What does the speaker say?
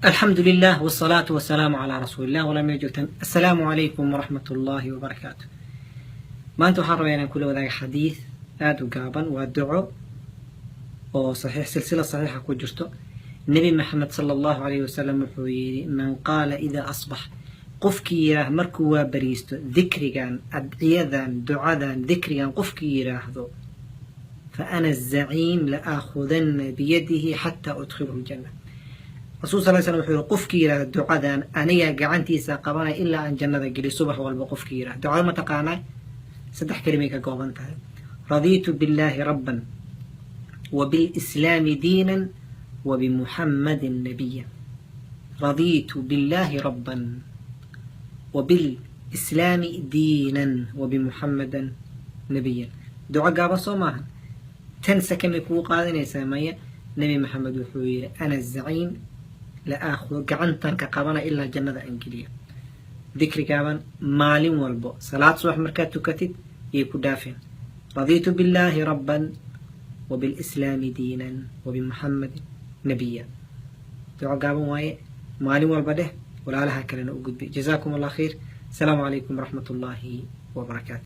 Alxamdu lilah wsalaatu wasalaamu calaa rasuulillah. Walaa joogtaan. Assalaamu calaykum waraxmat ullaahi wabarakaatu. Maanta waxaan rabaa inaan kula wadaaga xadiis aada u gaaban. Waa duco oo saxiix, silsila saxiixa ku jirto. Nebi Maxamed sala allahu alayh wasalam wuxuu yidhi: "Man qaala idaa asbax", qofkii yidhaah markuu waa bariisto dikrigan, adciyadan, ducadan, dikrigan qofkii yidhaahdo, "fa ana zaciim la aakhudanna biyadihi xataa udkhilhu ljanna". Rasul sal slam wuxuu yihi: qofkii yidhaahdo ducadan, aniga gacantiisa qabanaya ilaa aan jannada geliyo. Subax walba qofkii yidhahdo ducada, ma taqaanaa? Saddex kelimay ka kooban tahay: "Radiitu billaahi rabban, wa bilislaami diinan, wa bimuxammadin nabiya". "Radiitu billaahi rabban, wa bilislaami diinan, wa bimuxammadan nabiyan". Duco gaaban soo maaha? 10 second bay kugu qaadanaysaa. Maya, Nebi Maxamed wuxuu yidhi: "Ana zaciim la aakhudo", gacantan ka qabana ilaa jannada aan geliyo. Dikri gaaban, maalin walbo salaad subax markaad tukatid yay ku dhaafeen: "Radiitu billaahi rabban, wa bilislaami diinan, wa bimuxammadin nabiya". Duco gaaban waaye, maalin walba dheh, walaalaha kalena u gudbi. Jazaakum Allah khayr. Asalaamu calaykum waraxmat ullaahi wabarakaatu.